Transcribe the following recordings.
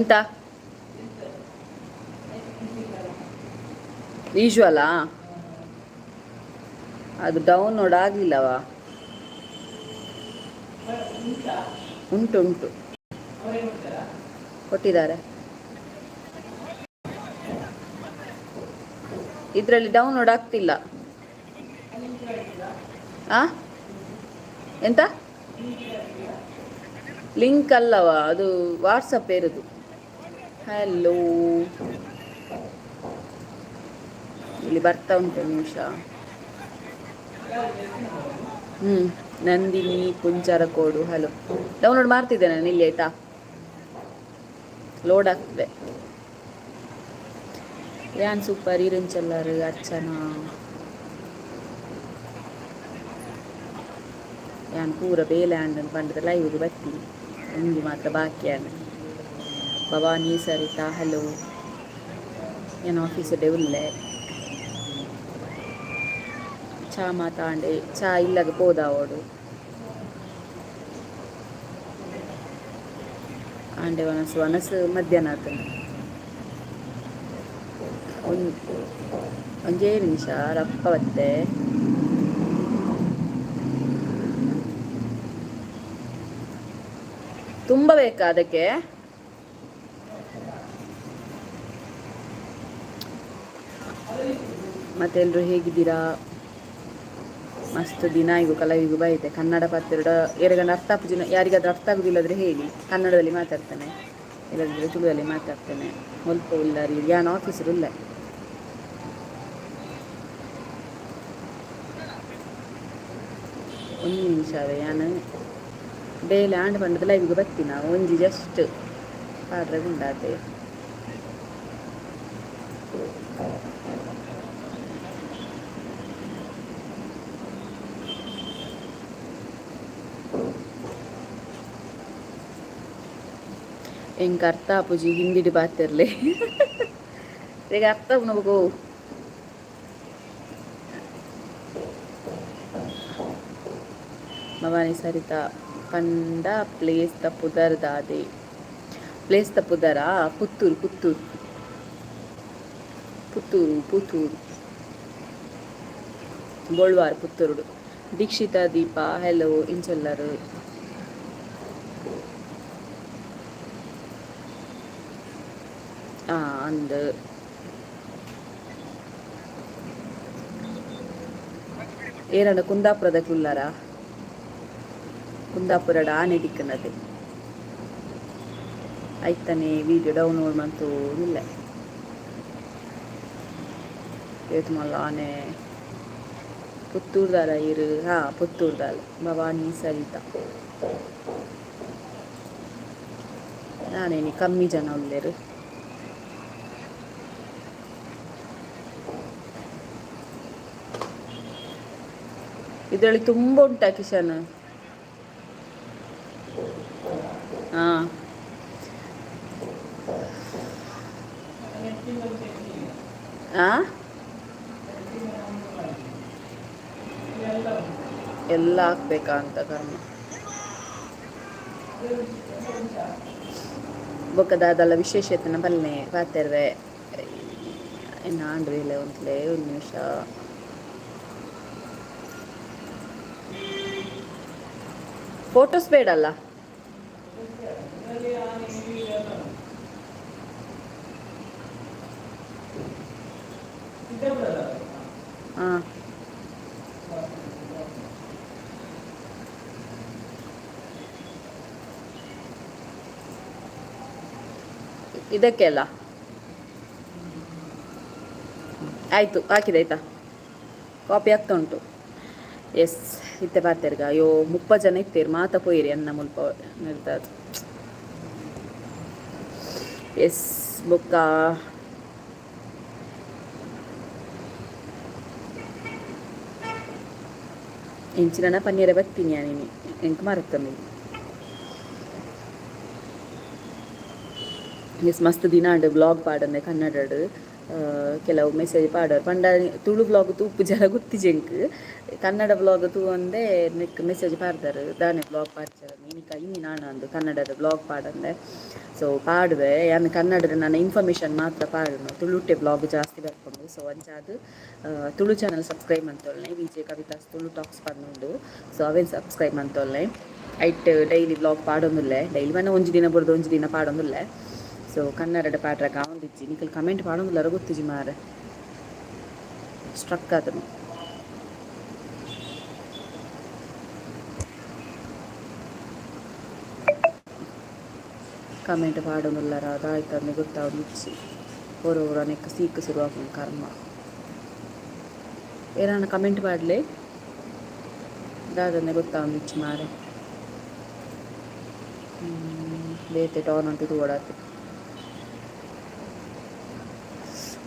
ಎಂತ? ವಿಜುವಲಾ? ಅದು ಡೌನ್ಲೋಡ್ ಆಗಲಿಲ್ಲವಾ? ಉಂಟು ಉಂಟು, ಕೊಟ್ಟಿದ್ದಾರೆ. ಇದರಲ್ಲಿ ಡೌನ್ಲೋಡ್ ಆಗ್ತಿಲ್ಲ. ಆ, ಎಂತ ಲಿಂಕ್ ಅಲ್ಲವಾ, ಅದು ವಾಟ್ಸಪ್ ಇರೋದು. ಹಲೋ, ಇಲ್ಲಿ ಬರ್ತಾ ಉಂಟು, ನಿಮಿಷ. ನಂದಿನಿ ಕುಂಚರಕೋಡು, ಹಲೋ. ಡೌನ್ಲೋಡ್ ಮಾಡ್ತಿದ್ದೆ ನಾನು ಇಲ್ಲಿ, ಆಯ್ತಾ? ಲೋಡ್ ಆಗ್ತಿದೆ. ಯಾನ್ ಸೂಪರ್ ಇರಂಚಲ್ಲಾರು. ಅರ್ಚನಾ, ಯಾನ್ ಪೂರ ಬೇಲೆ ಆಂಡ್ ಪಂಡದ ಲೈವ್ಗೆ ಬರ್ತೀನಿ, ಒಂಜಿ ಮಾತ್ರ ಬಾಕಿ ಆಂಡ್. ಭವಾನಿ ಸರಿತಾ, ಹಲೋ. ಏನು ಆಫೀಸ್ ಉಲ್ಲೆ. ಚಾ ಮಾತಾಂಡೆ, ಚಾ ಇಲ್ಲಗ ಪೋದಾವೋಡು. ಆಂಡೆ ವನಸು ವನಸು ಮಧ್ಯಾಹ್ನ ಆತನ. ಒಂದು ಒಂಜೇ ನಿಮಿಷ, ರಪ್ಪ ಬತ್ತೆ. ತುಂಬ ಬೇಕಾ ಅದಕ್ಕೆ? ಮತ್ತೆಲ್ಲರೂ ಹೇಗಿದ್ದೀರಾ? ಮಸ್ತ್ ದಿನ ಈಗ ಕಲವಿಗೂ ಬೈತೆ. ಕನ್ನಡ ಪಾತ್ರೆಡ ಯಾರಿಗಾನ ಅರ್ಥ ಆಪುಜಿನ, ಯಾರಿಗಾದ್ರೂ ಅರ್ಥ ಆಗುದಿಲ್ಲದ್ರೆ ಹೇಳಿ. ಕನ್ನಡದಲ್ಲಿ ಮಾತಾಡ್ತೇನೆ, ಇಲ್ಲದಿದ್ದರೆ ತುಳುವಲ್ಲಿ ಮಾತಾಡ್ತೇನೆ. ಸ್ವಲ್ಪ ಉಲ್ಲಾರಿ ಯಾನ್ ಆಫೀಸರ್ ಇಲ್ಲ. ಒಂದು ನಿಮಿಷವೇ, ಯಾನ್ ಬೇಲೆ ಆಂಡ್ ಪಂಡದ ಲೈವ್ಗೆ ಬರ್ತೀನ. ಒಂಜಿ ಜಸ್ಟ್ ಪಾಡ್ರೆ ಉಂಡಾತೆ. ಎಂಕ್ ಅರ್ಥ ಆಪುಜಿ, ಹಿಂದಿಡ್ ಪಾತೆರ್ಲೆ. ಈಗ ಅರ್ಥ ಆಪುನ. ಭವಾನಿ ಸರಿತಾ ಪಂಡ ಪ್ಲೇಸ್ ದ ಪುದರ್ ದಾದೆ? ಪ್ಲೇಸ್ ದ ಪುದರಾ? ಪುತ್ತೂರು, ಪುತ್ತೂರು, ಪುತ್ತೂರು, ಪುತ್ತೂರು, ಬೋಳ್ವಾರ್, ಪುತ್ತೂರುಡು. ದೀಕ್ಷಿತಾ ದೀಪಾ, ಹಲೋ. ಇಂಚೊಲ್ಲರು? ಆ ಅಂದ್ ಏನಂಡ? ಕುಂದಾಪುರದ ಕುಲ್ಲರ? ಕುಂದಾಪುರಡ ಆನೆ ತಿಕ್ಕನದೆ. ಐತನೆ ವಿಡಿಯೋ ಡೌನ್ಲೋಡ್ ಮಂತು ಇಲ್ಲ. ಏತ್ ಮಲ್ಲ ಆನೆ! ಪುತ್ತೂರ್ದಾಲ ಇರು? ಹಾ, ಪುತ್ತೂರ್ದಾಲ. ಭವಾನಿ ಸರಿತಾ, ನಾನೇನಿ ಕಮ್ಮಿ ಜನ ಉಲ್ಲೇರು. ಇದರಲ್ಲಿ ತುಂಬ ಉಂಟಾ ಕಿಶನ್? ಹಾ ಆ ಎಲ್ಲ ಹಾಕ್ಬೇಕಾ ಅಂತ ಕರ್ಮ. ಬೊಕ್ಕದಾದಲ್ಲ ವಿಶೇಷತೆನ ಬಲ್ನೆ ಪಾತೆರ್ವೆ. ಇನ್ನು ಆಂಡ್ರಿಲೆ ಒಂತ್ಲೆ, ಒಂದು ನಿಮಿಷ. ಫೋಟೋಸ್ ಬೇಡಲ್ಲ? ಹಾಂ, ಇದಕ್ಕೆ ಅಲ್ಲ. ಆಯಿತು, ಹಾಕಿದೆ, ಆಯ್ತಾ? ಕಾಪಿ ಆಗ್ತಾ ಉಂಟು. ಎಸ್, ಇತ್ತೆ ಪಾತೆರ್ಗ. ಅಯ್ಯೋ, 30 ಜನ ಇತ್ತೇರು, ಮಾತ ಪೋಯಿರಿ ಅನ್ನ ಮುಲ್ಪ ನಿಲ್ತದು. ಎಸ್, ಬೊಕ್ಕ ಎಂಚಿನ ಪನ್ನೀರ ಬತ್ತೀನಿ ನೀನಿ ಎಂಕ್ ಮರತ್ತಂದು. ಎಸ್, ಮಸ್ತ್ ದಿನ ಆಂಡ್ ಬ್ಲಾಗ್ ಪಾಡಂದೆ ಕನ್ನಡಡ್. ಕೆಲವು ಮೆಸೇಜ್ ಪಾಡೋರು ಪಂಡ ತುಳು ಬ್ಲಾಗ್ ತೂಪುಜರ ಗೊತ್ತಿಜೆಂಕ್. ಕನ್ನಡ ಬ್ಲಾಗ್ ತೂವಂದೆ ನಿಕ್ ಮೆಸೇಜ್ ಪಾಡ್ದಾರು, ದಾನೆ ಬ್ಲಾಗ್ ಪಾಡ್ಜಾರ ಇನಿಕ ಇನಿ ನಾನಂದು ಕನ್ನಡದ ಬ್ಲಾಗ್ ಪಾಡಂದೆ. ಸೊ ಪಾಡುವೆ ಯಾನ್ ಕನ್ನಡದ, ನನ್ನ ಇನ್ಫಾರ್ಮೇಷನ್ ಮಾತ್ರ ಪಾಡುನು. ತುಳುಟೆ ಬ್ಲಾಗ್ ಜಾಸ್ತಿ ಬರ್ಪುಂಡು. ಸೊ ಅಂಚಾದ್ ತುಳು ಚಾನಲ್ ಸಬ್ಸ್ಕ್ರೈಬ್ ಮಂತೊಲ್ನೆ. ವಿಜೆ ಕವಿತಾಸ್ ತುಳು ಟಾಕ್ಸ್ ಪಂದುಂಡು. ಸೊ ಅವೇನು ಸಬ್ಸ್ಕ್ರೈಬ್ ಮಂತೊಲ್ನೆ. ಐಟ್ ಡೈಲಿ ಬ್ಲಾಗ್ ಪಾಡೊಂದುಲ್ಲೆ. ಡೈಲಿ ಪಂಡ ಒಂಜಿ ದಿನ ಬುಡ್ದು ಒಂಜಿ ದಿನ ಪಾಡೊಂದುಲ್ಲೆ. ಸೊ ಕನ್ನಡದ ಪಾಡ್ರಗ ಆವೊಂದಿಜ್ಜಿ. ನಿಕಲ್ ಕಮೆಂಟ್ ಪಾಡೊಂದುಲ್ಲಾರ ಗೊತ್ತಿಜ್ಜಿ ಮಾರೆ, ಸ್ಟ್ರಕ್ ಆತನು. ಕಮೆಂಟ್ ಪಾಡೊಂದುಲ್ಲಾರ, ಅದಾಯ್ತಂದೆ ಗೊತ್ತಾವೊಂದಿಜ್ಜಿ. ಒರ ಒರ ನೆಕ್ ಸೀಕ್ ಶುರು ಆಪುಂಡು, ಕರ್ಮ. ಏರಾನ ಕಮೆಂಟ್ ಪಾಡ್ಲೆ, ದಾದಂದೆ ಗೊತ್ತಾವೊಂದಿಜ್ಜಿ ಮಾರೆ. ಬೇತೆ ಟೋನ್ ಅಂತ ತೂವೊಡಾತೆ.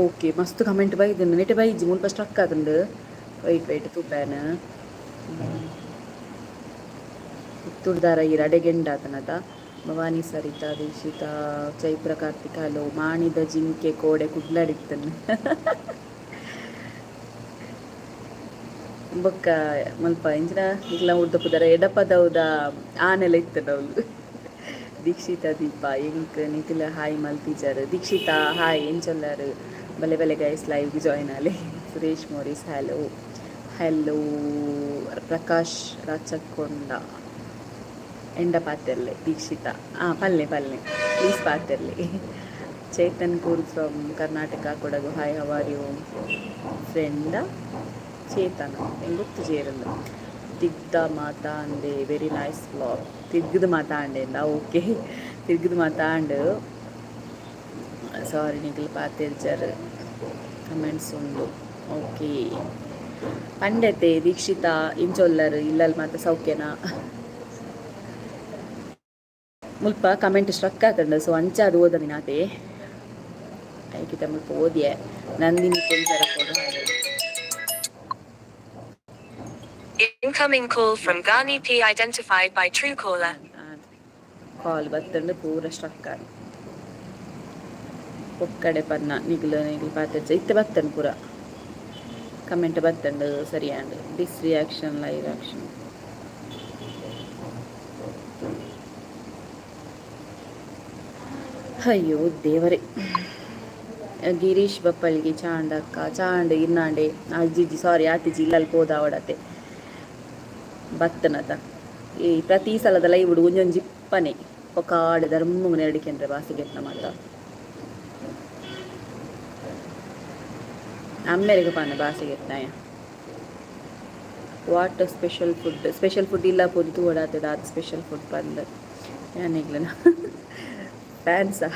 ಓಕೆ, ಮಸ್ತ್ ಕಮೆಂಟ್ ಬೈದುಂಡು. ನೆಟೆ ಬೈಜಿ, ಮುಲ್ಪ ಸ್ಟ್ರಕ್ ಆತುಂಡು. ವೈಟ್ ವೈಟ್ ತೂಪೇನ. ಪುತ್ತೂರ್ದಾರ ಈರ್ ಅಡೆಗೆಂಡಾತನತ. ಭವಾನಿ, ಸರಿತಾ, ದೀಕ್ಷಿತಾ, ಚೈತ್ರ, ಕಾರ್ತಿಕ, ಹಲೋ. ಮಾಣಿದ ಜಿಂಕೆ ಕೋಡೆ ಕುಡ್ಲಡಿತ್ತನ್. ಬೊಕ್ಕ ಮುಲ್ಪ ಇಂಚಿನ ನಿಕ್ಲ ಊರ್ದ ಪುದರ ಎಡಪದವುದ ಆನೆಲ ಇತ್ತುಂಡು ಅವ್ಲು. ದೀಕ್ಷಿತಾ ದೀಪ, ಎಂಕ್ ನಿಖಿಲ ಹಾಯ್ ಮಲ್ತಿಜಾರ್. ದೀಕ್ಷಿತಾ ಹಾಯ್, ಎಂಚೊಲ್ಲಾರು? ಬಲೆ ಬಲೆ ಗೈಸ್, ಲೈವ್ ಜಾಯಿನ್ ಆಲೆ. Suresh Morris hello. Hello Prakash Rachakonda. ಎಂಡ ಪಾತೆರ್ಲೆ ದೀಕ್ಷಿತಾ. ಹಾಂ, ಪಲ್ಲೆ ಪಲ್ಲೆ, ಪ್ಲೀಸ್ ಪಾತೆರ್ಲೆ. Chetan Coorg from Karnataka, Kodagu. Hi, how are you friend? Chetana ಎಂಗ್ ಗೊತ್ತು ಜೇರಂದು. ತಿಗ್ದ ಮಾತಾ ಅಂದೆ, ವೆರಿ ನೈಸ್ ವ್ಲಾಗ್. ತಿರ್ಗದ ಮಾತಾ ಅಂಡೆಂದ? ಓಕೆ, ತಿರ್ಗದ ಮಾತಾ ಅಂಡ್. ಸಾರಿ, ನಿಖಿಲ್ ಪಾತೆರ್ಜರ್, ಕಮೆಂಟ್ಸ್ ಉಂಡು. ಓಕೆ, ಪಂಡೆತೆ. ದೀಕ್ಷಿತಾ, ಇಂಚೊಲ್ಲರ್? ಇಲ್ಲಲ್ ಮಾತ ಸೌಖ್ಯನಾ? ಮುಲ್ಪ ಕಮೆಂಟ್ ಸ್ಟ್ರಕ್ ಆತಂಡ. ಸೊ ಅಂಚ ಅದು ಓದದಿನಾತೆ ಐಕಿತ ಮುಲ್ಪ ಓದಿಯೆ. Nandini ಪೊಂಜರ. Incoming call from Gani P identified by Truecaller. ಕಾಲ್ ಬತ್ತಂಡು, ಪೂರ ಸ್ಟ್ರಕ್ ಆಂಡ್. ಒಕ್ಕಡೆ ಪನ್ನ ನಿಗ್ಲು ನಿಗ್ಲು ಪಾತೆರ್ಜ. ಇತ್ತೆ ಬತ್ತಂಡು, ಪೂರ ಕಮೆಂಟ್ ಬತ್ತಂಡು, ಸರಿ and. This reaction live action. ಅಯ್ಯೋ ದೇವರೇ. ಗಿರೀಶ್ ಬಪ್ಪಳ್ಗೆ ಚಾಂಡಕ್ಕ ಚಾಂಡ್ ಇನ್ನಾಂಡೆ. ಅಜ್ಜಿಜಿ, ಸಾರಿ, ಆತಿಜಿ. ಇಲ್ಲಲ್ಲಿ ಪೋದಾವಡತೆ ಬತ್ತನತ. ಈ ಪ್ರತಿ ಸಲದ ಲೈವ್ ಒಂಜೊಂಜಿ ಪನೆ ಕಾಡು ಧರ್ಮಗ್ ನೆರಡಿಕೆಂದ್ರೆ ಬಾಸಿಗೆಟ್ನ ಮಾತ ಅಮ್ಮೆರೆಗ್ ಪನ್ನ ಬಾಸಿಗೆಟ್ನಾಯ. What special food? Special food ಇಲ್ಲ ಪೋದು ತೂವಡಾತೆ ದಾದ ಸ್ಪೆಷಲ್ ಫುಡ್ ಪಂದ್. ಯಾನಿಗ್ಲನ ಫ್ಯಾನ್ಸಾ?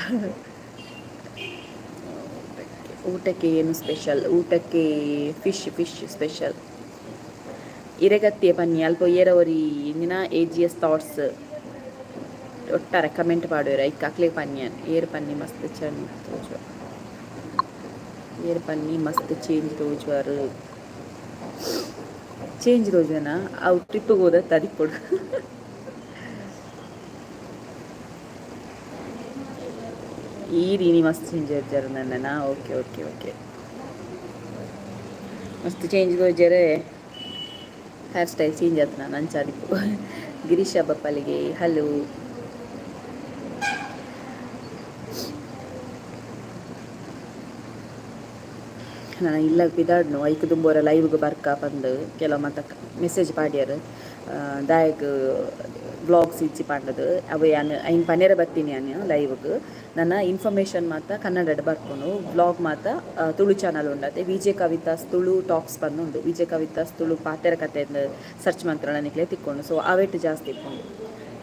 ಊಟಕ್ಕೆ ಏನು ಸ್ಪೆಷಲ್? ಊಟಕ್ಕೆ ಫಿಶ್, ಫಿಶ್ ಸ್ಪೆಷಲ್. ಇರೆಗತ್ತಿಯ ಪನ್ನಿ. ಅಲ್ಪ ಏರ ಒರಿ ಇಂದಿನ ಎ ಜಿ ಎಸ್ ಥಾಟ್ಸ್ ಒಟ್ಟಾರೆ ಕಮೆಂಟ್ ಪಾಡುವೆರ್. ಐಕ್ ಅಕ್ಲೆಗ್ ಪನ್ನಿ ಏರ್ ಪನ್ನಿ. ಮಸ್ತ್ ಚಂದ ತೋಜುವ ಏರ್ ಪನ್ನಿ. ಮಸ್ತ್ ಚೇಂಜ್ ತೋಜುವರು. ಚೇಂಜ್ ತೋಜುವನ? ಅವು ಟ್ರಿಪ್ಗೆ ಹೋದ ತದಿಪ್ಪೊಡು. ಈ ರೀನಿ ಮಸ್ತ್ ಚೇಂಜ್ ಇರ್ಜಾರ ನನ್ನ. ಓಕೆ ಓಕೆ ಓಕೆ, ಮಸ್ತ್ ಚೇಂಜ್ ತೋಜಾರೆ. ಹೇರ್ ಸ್ಟೈಲ್ ಚೇಂಜ್ ಆತು ನಾನು ಅಂಚಾದಿಪ್ಪು. ಗಿರೀಶ ಬಪ್ಪಲಿಗೆ ಹಲೋ. ನಾನು ಇಲ್ಲ ಪಿದಾಡ್ನು. ಐಕ್ ದುಂಬೋರ ಲೈವ್ಗೆ ಬರ್ಕ ಪಂದ್ ಕೆಲವು ಮತ ಮೆಸೇಜ್ ಪಾಡ್ಯಾರ, ದಾಯಕ್ ವ್ಲಾಗ್ಸ್ ಇಜ್ಜಿ ಪಂಡದು. ಅವು ಯಾನ್ ಐನ್ ಪನೇರ ಬರ್ತೀನಿ ಯಾನ್ ಲೈವ್ಗೆ. ನನ್ನ ಇನ್ಫಾರ್ಮೇಷನ್ ಮಾತ ಕನ್ನಡಡ್ ಬರ್ಪುಂಡು. ವ್ಲಾಗ್ ಮಾತ ತುಳು ಚಾನಲ್ ಉಂಡತೆ, ವಿಜೆ ಕವಿತಾಸ್ ತುಳು ಟಾಕ್ಸ್ ಪಂದುಂಡು. ವಿಜೆ ಕವಿತಾಸ್ ತುಳು ಪಾತೆರ ಕತೆ ಸರ್ಚ್ ಮಂತ್ರ ನಿಕ್ಲೆ ತಿಕ್ಕೊಂಡು. ಸೊ ಅವೆಟ್ ಜಾಸ್ತಿ ಇಪ್ಪುಂಡು.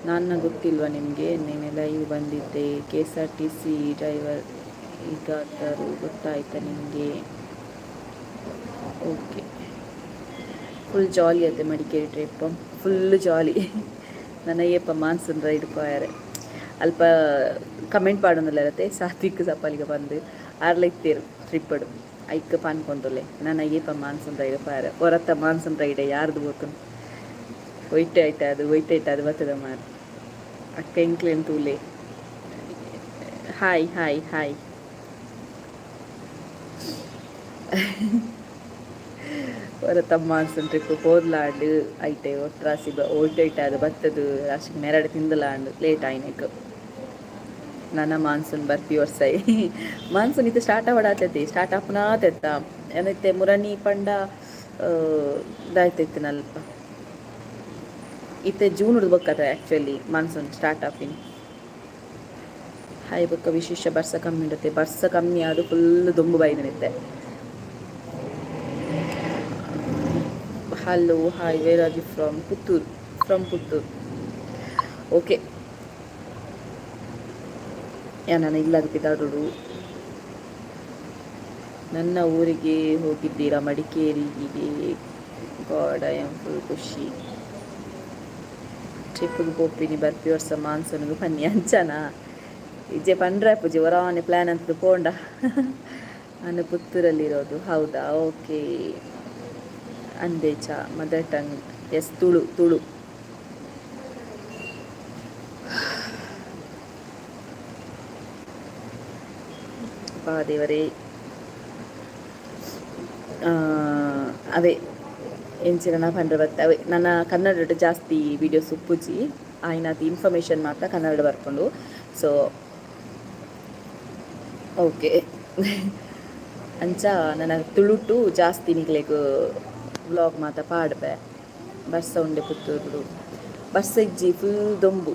ನನ್ನ ಗೊತ್ತಿಲ್ವಾ ನಿಮಗೆ? ನಿನ್ನೆ ಲೈವ್ ಬಂದಿದ್ದೆ. ಕೆಎಸ್ಆರ್ಟಿಸಿ ಡ್ರೈವರ್ ಈಗಾದರೂ ಗೊತ್ತಾಯ್ತಾ ನಿಮಗೆ? ಓಕೆ, ಫುಲ್ ಜಾಲಿ ಅತ್ತೆ. Madikeri trip full jolly. ನನ್ನ ಏಪ ಮಾನ್ಸೂನ್ ರೈಡ್ ಪೋಯಾರೆ. ಅಲ್ಪ ಕಮೆಂಟ್ ಪಾಡೊಂದುಲ್ಲೆರತೆ ಸಾತ್ವಿಕ್ ಸಪ್ಪಲಿಗೆ ಬಂದು ಆರ್ಲ ಇತ್ತೇರು ಟ್ರಿಪ್ಪಡು. ಐಕ್ ಪನ್ಕೊಂದುಲ್ಲೆ, ನನ್ನ ಏಪ ಮಾನ್ಸೂನ್ ರೈಡ್ ಪೋಯಾರೆ. ಹೊರತ ಮಾನ್ಸೂನ್ ರೈಡೆ ಯಾರ್ದು ಬೋತುಂಡು? ಒಯ್ಟೆ ಆಯ್ತಾ ಅದು, ಒಯ್ಟೆ ಆಯ್ತಾ ಅದು ಬರ್ತದ ಮಾರ್. ಅಕ್ಕ ಎಂಕ್ಲೆನ್ ತೂಲೆ. Hi hi hi. ಒರ ತಮ್ಮ ಟ್ರಿಪ್ ಪೋದ್ಲಾಂಡ್ ಐಟೆ ಒಟ್ರಾಸಿ ಓಟೈಟ್ ಅದು ಬತ್ತದು ರಾಶಿ ಮೆರಡು ತಿಂದಲಾಂಡ್ ಲೇಟ್ ಆಯ್ನೆಕ್. ನನ್ನ ಮಾನ್ಸೂನ್ ಬರ್ಪಿ ವರ್ಷ ಮಾನ್ಸೂನ್ ಇತ್ತೆ ಸ್ಟಾರ್ಟ್ ಆವಡಾತೈತಿ, ಸ್ಟಾರ್ಟ್ ಆಪುನಾತೆತ್ತ ಏನೈತೆ ಮುರಣಿ ಪಂಡ ದಾಯ್ತೈತಿನಲ್ಪ. ಇತ್ತೆ ಜೂನ್ ಬೊಕ್ಕದ ಆ್ಯಕ್ಚುಲಿ ಮಾನ್ಸೂನ್ ಸ್ಟಾರ್ಟ್ ಆಪಿನಿ. ಹಾಯ್, ಬೊಕ್ಕ ವಿಶೇಷ? ಬರ್ಸ ಕಮ್ಮಿ ಉಂಡತೆ? ಬರ್ಸ ಕಮ್ಮಿ ಆದ್ ಫುಲ್ ದೊಂಬು ಬೈದಿನಿತ್ತೆ. Hello, hi, where are you from? Puttur, from Puttur. Okay. ನಾನು ಇಲ್ಲಾಗ ಪಿದಾಡೋಡು. ನನ್ನ ಊರಿಗೆ ಹೋಗಿದ್ದೀರಾ ಮಡಿಕೇರಿಗೆ? ಗಾಡ್, I am full ಖುಷಿ. ಟ್ರಿಪ್ಗೆ ಪೋಪಿನಿ ಬರ್ಪಿ ವರ್ಷ ಮಾನ್ಸೂನ್ಗೆ ಬನ್ನಿ. ಅಂಚನಾ? ಇಜ್ಜೆ ಪಂಡ್ರೆ ಪೂಜೆ ಒರಾನೆ ಪ್ಲ್ಯಾನ್ ಅಂತ ಪೋಂಡ. ನಾನು ಪುತ್ತೂರಲ್ಲಿರೋದು. ಹೌದಾ? ಓಕೆ. ಅಂದೇಚ mother tongue? Yes, Tulu, Tulu. ಅಪ್ಪಾ ದೇವರೇ. ಅವೇ ಎಂಚಿನ ಪಂಡ್ರೆ ಬತ್ತೆ, ಅವೇ ನನ್ನ ಕನ್ನಡಡ್ ಜಾಸ್ತಿ ವೀಡಿಯೋಸ್ ಉಪ್ಪುಜಿ. ಆಯ್ನಾತ್ ಇನ್ಫಾರ್ಮೇಷನ್ ಮಾತ್ರ ಕನ್ನಡ ಬರ್ಪುಂಡು. ಸೊ ಓಕೆ, ಅಂಚ ನನ್ನ ತುಳುಟು ಜಾಸ್ತಿ ನಿಕ್ಲೆಗ್ ವ್ಲಾಗ್ ಮಾತ ಪಾಡ್ಬೆ. ಬರ್ಸ ಉಂಡೆ ಪುತ್ತೂರುಡು? ಬರ್ಸ ಇಜ್ಜಿ, ಫುಲ್ ದೊಂಬು,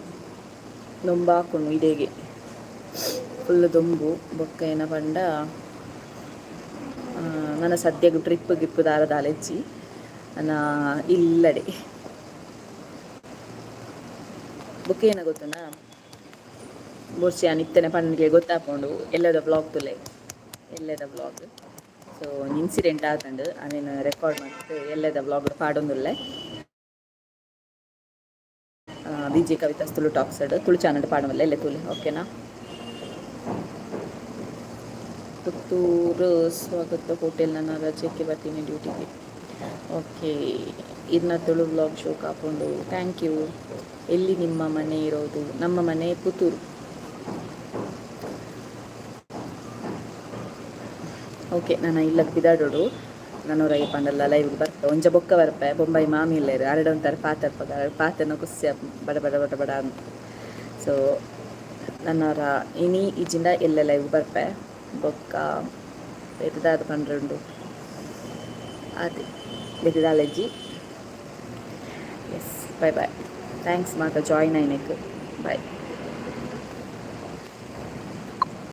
ದೊಂಬು ಆಕುಂಡು. ಇಡೆಗೆ ಫುಲ್ ದೊಂಬು. ಬೊಕ್ಕ ಏನ ಪಂಡ, ನನ್ನ ಸದ್ಯಗ್ ಟ್ರಿಪ್ ಗಿಪ್ ದಾಲ ದಾಲ ಇಜ್ಜಿ ನನ್ನ ಇಲ್ಲಡೆ. ಬೊಕ್ಕ ಏನ ಗೊತ್ತುನಾ? ಬೋರ್ಚಿ ಯಾನ್ ಇತ್ತನೆ ಪಂಡಿಗೆ ಗೊತ್ತಾಪುಂಡು. ಎಲ್ಲದ ವ್ಲಾಗ್ ತುಲೆ, ಎಲ್ಲದ ವ್ಲಾಗ್. ಸೊ ಒಂಜಿ ಇನ್ಸಿಡೆಂಟ್ ಆತುಂಡು, ಅವೆನ್ ರೆಕಾರ್ಡ್ ಮಲ್ತ್ ಎಲ್ಲದ ವ್ಲಾಗ್ ಪಾಡೊಂದುಲ್ಲೆ. VJ Kavitha's Tulu talks Tulu channel ಪಾಡೊಂದುಲ್ಲೆ. ಎಲ್ಲೆ ತೂಲೆ, ಓಕೆನಾ? ಪುತ್ತೂರು ಸ್ವಾಗತ ಹೋಟೆಲ್. ನಾನು ರಜೆಗೆ ಬರ್ತೀನಿ ಡ್ಯೂಟಿಗೆ. ಓಕೆ. ಇರ್ನ ತುಳು ವ್ಲಾಗ್ ಶೋಕ್ ಆಪುಂಡು, thank you. ಎಲ್ಲಿ ನಿಮ್ಮ ಮನೆ ಇರೋದು? ನಮ್ಮ ಮನೆ ಪುತ್ತೂರು. ಓಕೆ, ನಾನು ಇಲ್ಲಗ್ ಪಿದಾಡೋಡು. ನಾನು ಪಂಡಲ್ಲ, ಲೈವ್ಗೆ ಬರ್ಪೆ ಒಂಜ ಬೊಕ್ಕ ಬರ್ಪೆ. ಬೊಂಬಾಯಿ ಮಾಮಿ ಇಲ್ಲೇರು, ಅರೆಡ ಒಂತರ ಪಾತೆರ್ಪಗ ಪಾತೆನ ಖುಷಿ, ಬಡ ಬಡ ಬಡ ಬಡ ಅಂತ. ಸೊ ನನ್ನವರ ಇನಿ ಇಜ್ಜಿಂಡ ಎಲ್ಲೆ ಲೈವ್ ಬರ್ಪೆ. ಬೊಕ್ಕ ಬೇತೆ ದಾದ ಪಂಡ್ರೆ ಉಂಡು? ಅದೇ, ಬೇತೆ ದಾಲ ಇಜ್ಜಿ. Yes, bye bye. Thanks ಮಾತ ಜಾಯಿನ್ ಆಯ್ನೆಕ್. ಬಾಯ್.